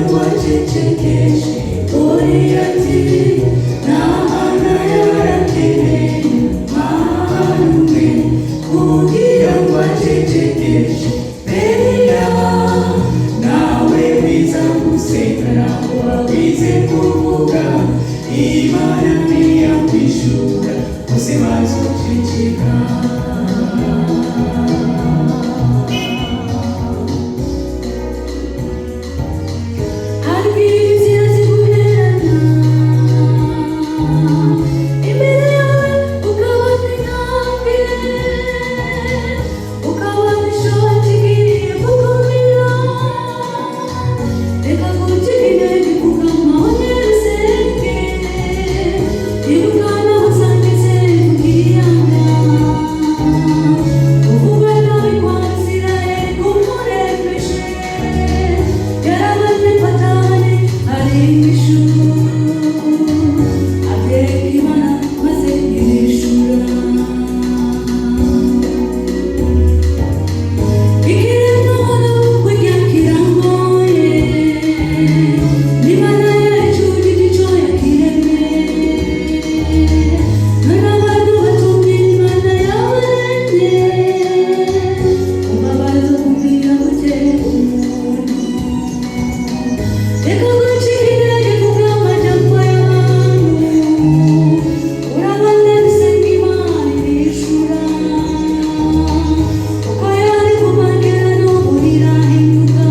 ngo acecekeshe Goliyati, na Ana yarakeneye umwana umwe kugira ngo acecekeshe Penina. Nawe wiza gusenga, nawe wawize kuvuga, Imana ntiyakwishura, bose bazoceceka. Hari inzira ziguherana imbere yawe, ukabona intambwe, ukabona ishoti igiye kukumira. Reka gucika intege, kugama wongere usenge, irukana usangize ku kiyaga. Uvuga nabi kwa Isirayeli kumuremeshe, yaramaze patane ari ijuru, atereka Imana maze irishura. Ikiremwa burya kirangoye, n'Imana yacu igico yakiremye. None abantu batumye Imana yabaremye, umva bazo kubwira gute umuntu? Reka gucika intege kubw'amajambo y'abantu, urabanza gusenga, Imana irishura. Uko yari kumagera n'ubu irahinduka,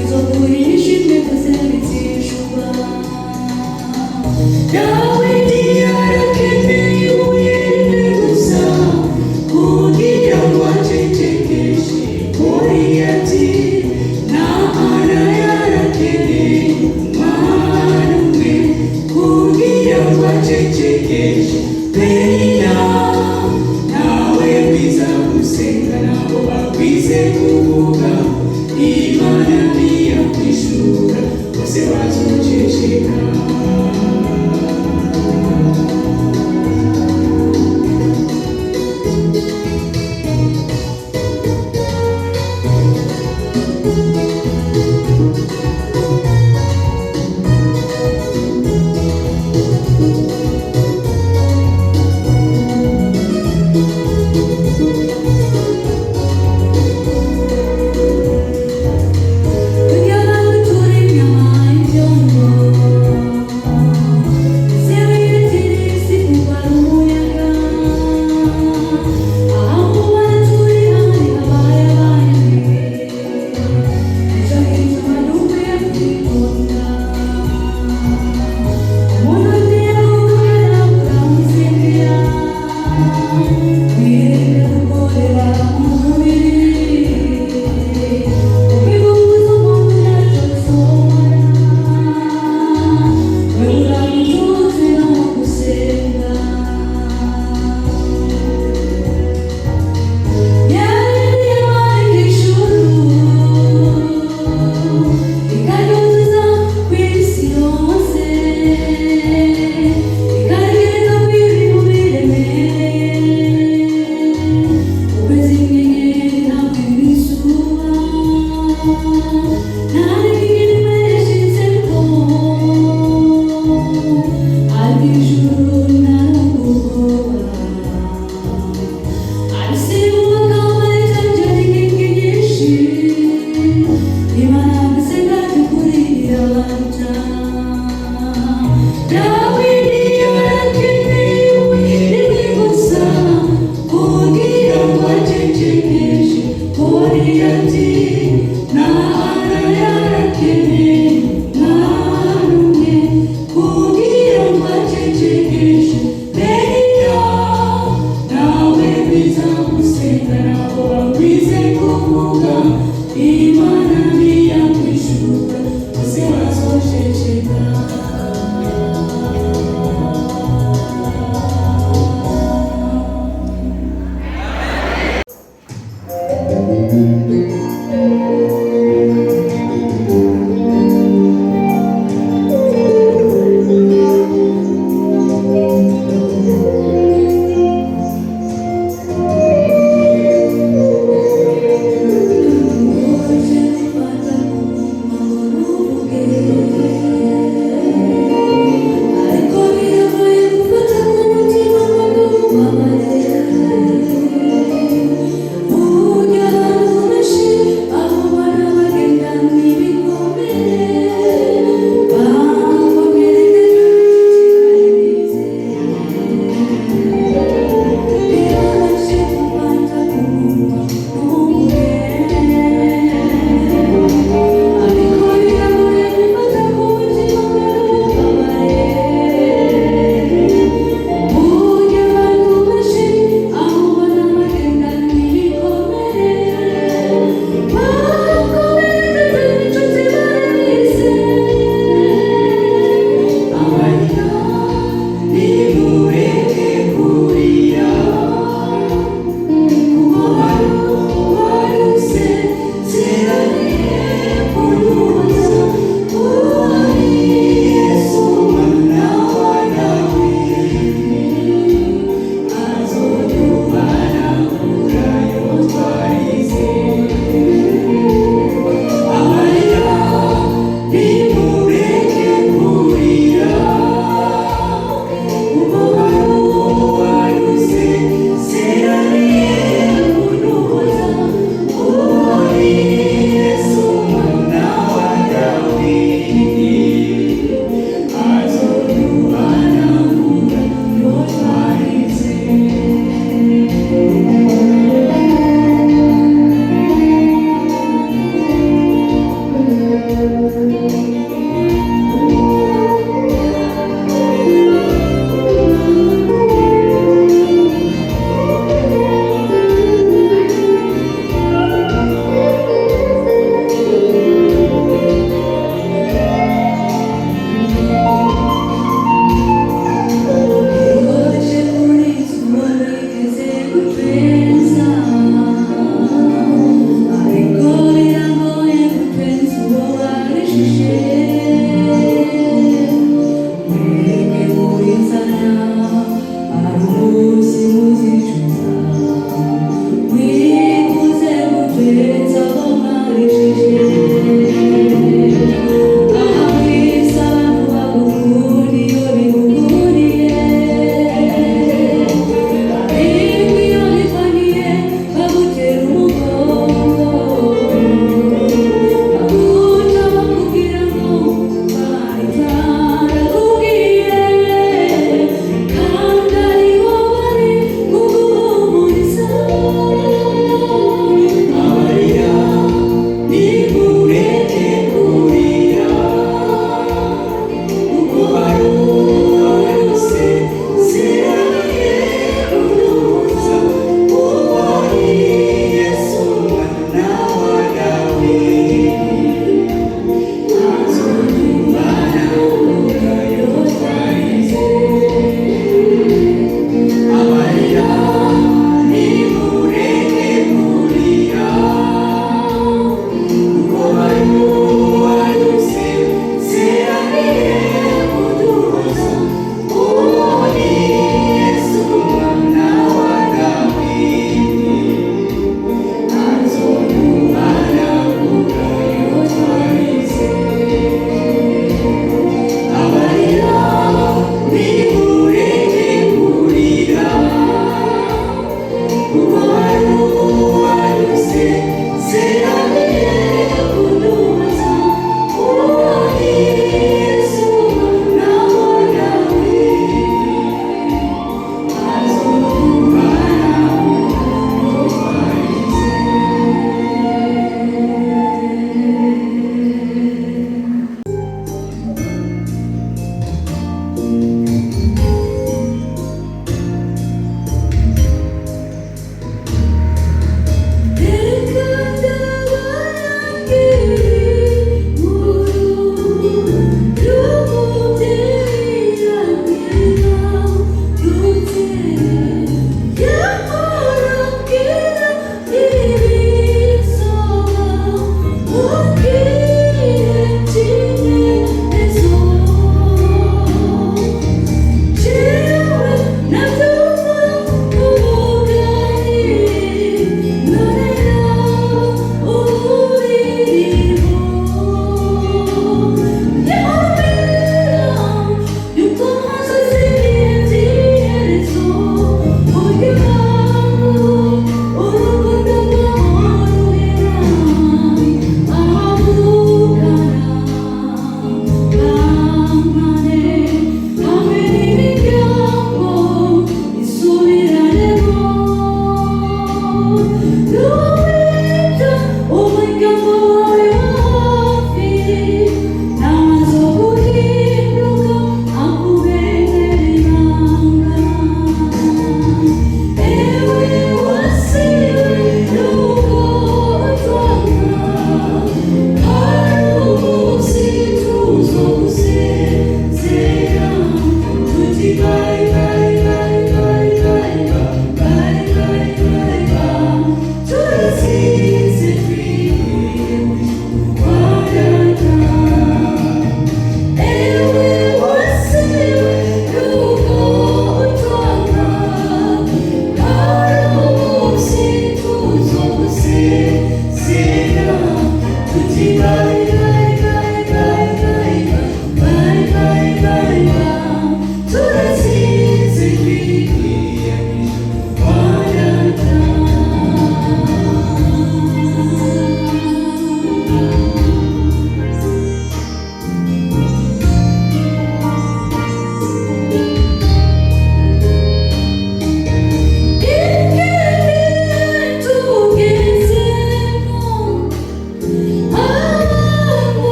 izoguha ishimwe gusa bizishurwa. Dawidi yarakeneye ibuye rimwe gusa kugira ngo acecekeshe Goliyati, na Ana yarakeneye umwana umwe kugira ngo acecekeshe Penina. Nawe wiza gusenga, nabo bakwize kuvuga, Imana ntiyakwishura, bose bazoceceka. Burya abantu turi inyama y'ibyondo, ese wiritira kuva umuyaga, aho mubona turi hari habaye abaye. Nicyo gituma dukwiye kwitonda, umuntu ntiyakubwira uramusengera. Wirinde gukorera umubiri, ubiguze umuntu ntacyo bisomara. We uramutunze no gusenga. Yari ijuru ikaryuzuza ku isi yose, ikaryereka ko ibintu biremereye, ukwezi, inyenyeri ntabwo ibizuba, nta n'ikindi yashyizemo, ariko ijuru nta n'ubwoba. Dawidi yarakeneye ibuye rimwe gusa kugira ngo acecekeshe Goliyati, na Ana yarakeneye umwana umwe kugira ngo acecekeshe Penina. Nawe biza gusenga, nabo bakwize kuvuga, Imana ntiyakwishura, bose bazoceceka. Shushe.